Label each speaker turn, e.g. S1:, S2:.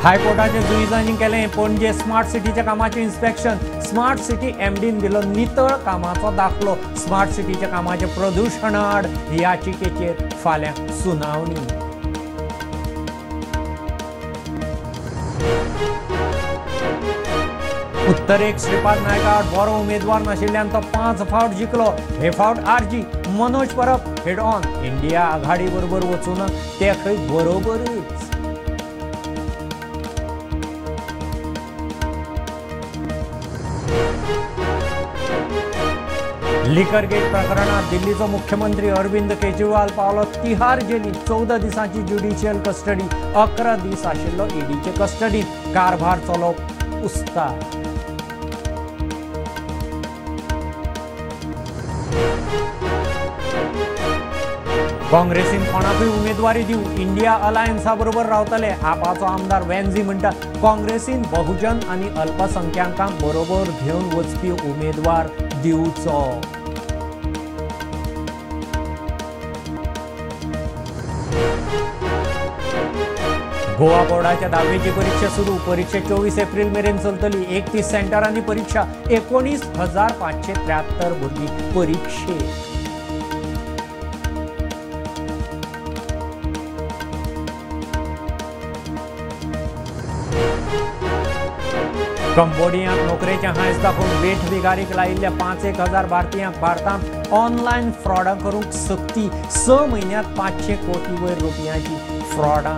S1: हायकोर्टाच्या जुईजांनी केलें पणजे स्मार्ट सिटीच्या कामाचें inspection. Smart city एमडीन दिलो नितळ कामाचो दाखलो. स्मार्ट सिटीच्या कामाचें प्रदुशणाआड याचिकेचेर फाल्यां सुनावणी. उत्तरेक श्रीपाद नायकाआड बरो उमेदवार नाशिल्ल्यान तो 5 फावट जिखलो. हे फावट RG Manoj Parab head on. India आघाडी बरोबर वचून ते खंय बरोबरच. लिकर गेट प्रकरणात दिल्लीचो मुख्यमंत्री अरविंद केजरीवाल पावलो तिहार जेलीत. 14 दिसांची ज्युडिशियल कस्टडी. 11 दीस आशिल्लो ईडीचे कस्टडीत. कारभार चलोवप उस्ताद. काँग्रेसीन कोणाकूय उमेदवारी दिवं इंडिया अलायन्सा बरोबर रावतले. आपाचो आमदार वेन्झी म्हणटा काँग्रेसीन बहुजन आनी अल्पसंख्याकांक बरोबर घेवन वचपी उमेदवार दिवचो. गोवा बोर्डाच्या 10वीची परीक्षा सुरू. परीक्षा 24 एप्रिल मेरेन चलतली. 31 सेंटरांनी परीक्षा. 19,573 भुरगीं परीक्षेक. कंबोडियांत नोकरेचें हांयस दाखोवन वेठ बिगारीक लायिल्ल्या 5,000 भारतीयांक भारतांत ऑनलायन फ्रॉडां करूंक सक्ती. 6 म्हयन्यांत 500 कोटी वयर रुपयांची फ्रॉडां.